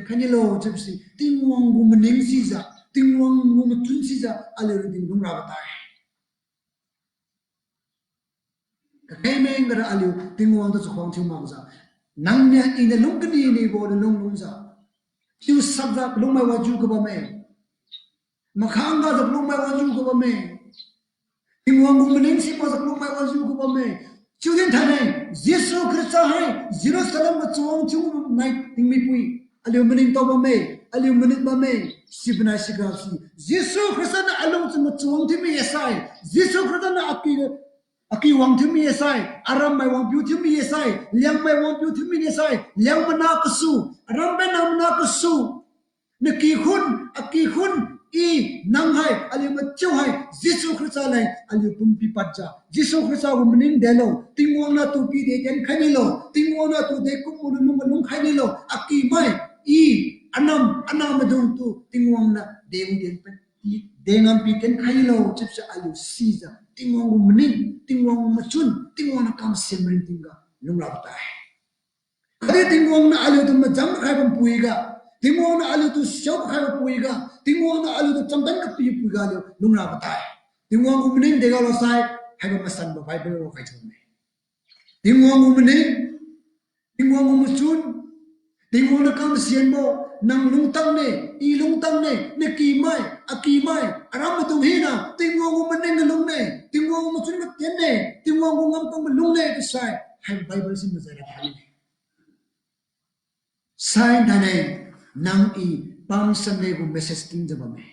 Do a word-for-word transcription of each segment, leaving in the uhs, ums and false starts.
khainilo chiubo si Tingwang gu maning sijiu, Tingwang gu machun sijiu aliu ringting lungrabo tai. Kakhengmeng gara aliu Tingwang tu chakhuang thiu makjiu, nangniu iniu lung kani nibo lulung lungjiu, chiu sakjiu kalungmai wajiu kabamme. Makhang gajiu kalungmai wajiu kabamme. Tingwang gu maning simakjiu kalungmai wajiu kabamme. Chiudi thainai, Jesu Khrista hai Jerusalem ga chawang thiu nai tingmipui, aliu maningtao bamme, aliu manit bamme, sibo nai siga si Jesu Khrista niu alungchun ga chawang thiumi-e sai, Jesu Khrista niu aki, aki wang thiumi-e sai, arammai wangpiu thiumi-e sai, Liangmai wangpiu thiumi-e sai, Liangmai na kasu, aram pen na mana kasu, nakikhun, akikhun, i, nang hai, aliu mathiu hai Jesu Khrista leng aliu pumpi padjiu, Jesu Khrista gu maning delo, Tingwang natu pide tienkhai nilo, Tingwang natu dekum mulu lung malungkhai nilo, akimai, i, anam, anam maidungtu Tingwang niu de, de, dengampi tienkhai nilo chiubo si aliu sijiu Tingwang gu maning, Tingwang gu machun, Tingwang niu kamsiam ringtingga lungrabo tai. Khatdi Tingwang niu aliutu majang khaibo puiga, Tingwang niu aliutu siao khaibo puiga, Tingwang niu aliutu chamtan kapibo puiga aliu lungrabo tai. Tingwang gu maning degalo sai, haibo masanbo Bible ga khai thiume. Tingwang gu maning, Tingwang gu machun, Tingwang niu kamsianbo, nang lungtangne, i lungtangne, nakimai, akimai, aram maidung hina Tingwang gu maning ga lungne, Tingwang gu machun ga tienne, Tingwang gu ngamkang ga lungne chiusai, hai Bible si majai ra thaine. Sai thainai, nang i Palm Sunday gu message tingjiu bamme.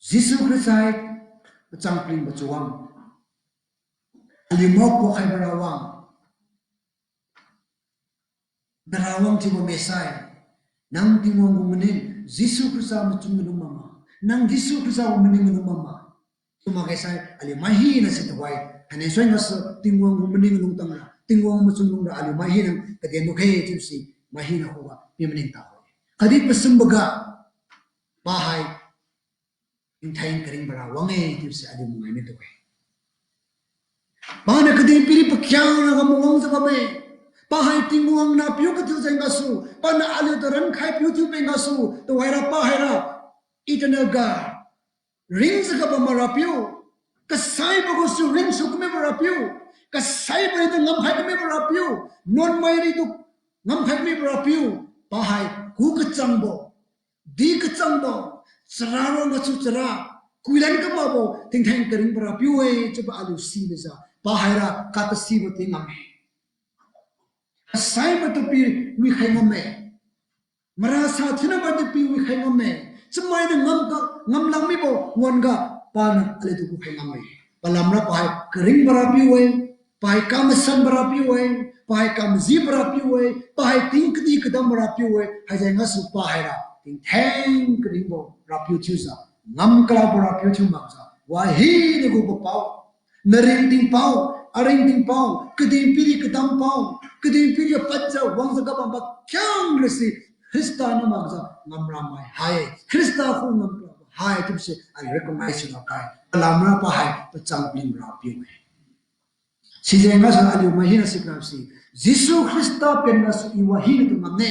Jesu Khrista hai pachang palingbo chawang, aliu maokuak khaibo rawang, narawang thiubo mesai, nang Tingwang gu maning, Jesu Khrista machun ga lung bamma, nang Jesu Khrista gu maning ga lung bamma, chiu makge sai aliu mai hina si tuhoi, thainai suan gasu Tingwang gu maning lungtangra, Tingwang machun lungra aliu mai hina kaden lukhe chiubo si, mai hina khuga pi maning tao-e. Khatdi pasumboga, pa hai tingtheng karingbo rawang-e chiubo si aliu mangai mi tu-e. Paniu kadihpiri pakhiangna ga mawangjiu bamme. Pa hai Tingwang nahpiu kathiu jeng gasu, paniu aliutu rankhaipiu thiu peng gasu, tuhoira pa haira eternal God, ringjiu kabambo Rapiu, kasaibo gasu ringsu kamibo Rapiu, kasaibo ritu ngamkhai kamibo Rapiu, nuanmai ritu ngamkhai kamibo Rapiu, pa hai ku kachangbo, di kachangbo, chara rong gasu chara, kuilan kamakbo tingtheng karingbo Rapiu-e chiubo aliu silujiu, pa haira kakasibo tingngam-e. Kasaibo tu pi wikhai ngamme. Marasa thiunibo tu pi wikhai ngamme. Chamainiu ngamka, ngamlak mibo wan-ga paniu aliutu kukhai ngamme. Palamra pa hai karingbo Rapiu-e, pa hai kamasanbo Rapiu-e, pa hai kamajibo Rapiu-e, pa hai ting kadi kadambo Rapiu-e, haijeng gasu pa haira tingtheng karingbo Rapiu thiujiu, ngam kalabo Rapiu thiu makjiu, wahina gu papao, naringtingpao, aringtingpao, kadihpiri kadampao, kadihpiri padjiu wangjiu kabambo khiangrasi Khrista niu makjiu ngamramai hai, Khrista khu ngamrabo hai chiubo si aliu recognize thiura kai. Palamra pa hai pachang paling Rapiu-e. Sijeng gasu aliu mai hina sikrasi, Jesu Khrista pen gasu i wahina tu ngamne.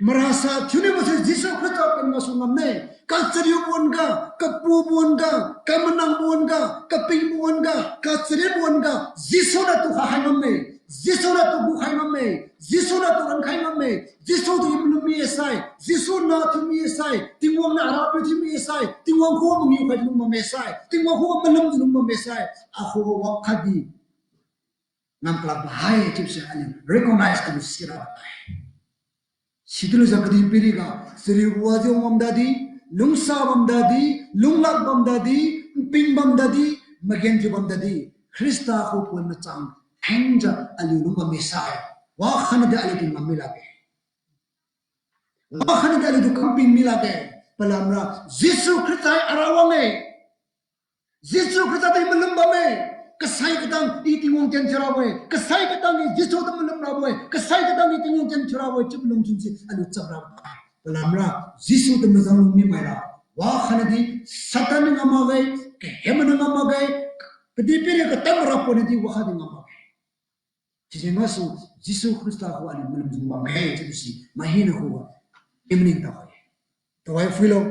Marasa thiunibo si Jesu Khrista pen gasu ngamne. Kachariubo wan-ga, kapubo wan-ga, kamanangbo wan-ga, kapingbo wan-ga, kacharibo wan-ga, Jesu natu kha hai ngamme. Jesu natu kukhai ngamme. Jesu natu rankhai ngamme. Jesu tu i malum mi-e sai, Jesu na thiu mi-e sai, Tingwang niu Rapiu thiu mi-e sai, Tingwang khuga mangiu khai lung bamme sai, Tingwang khuga malum lung bamme sai, akhuga wakhatdi ngamkalakbo hai chiubo si aliu recognize kalu sira tai. Situ lujiu kadihpiriga chariubo wajiu bamdadi, lungsa bamdadi, lunglak bamdadi, nping bamdadi, magenthiu bamdadi, Khrista khu pon machang khengjiu aliu lung bamme sai, wakhatnadi aliutu ngam mi lakge. Wakhatnadi aliutu kamping mi lakge. Palamra Jesu Khrista hai arawang-e. Jesu Khrista tu i malum bamme. Kasai katang i Tingwang tien thiurabo-e. Kasai katang i Jesu tu malum rabo-e. Kasai katang i Tingwang tien thiurabo-e chiubo lungchun si aliu chap rabo-e. Palamra Jesu tu majang lung mi maira, wakhatnadi Satan niu ngam makge, kahemaniu ngam makge, kadihpiri katam ra pon nadi wakhatdi ngam makge. Sijeng gasu Jesu Khrista khuga aliu malumjiu bam khai chiubo si mai hina khuga i maningtao khai-e. Tuhoi phuilo,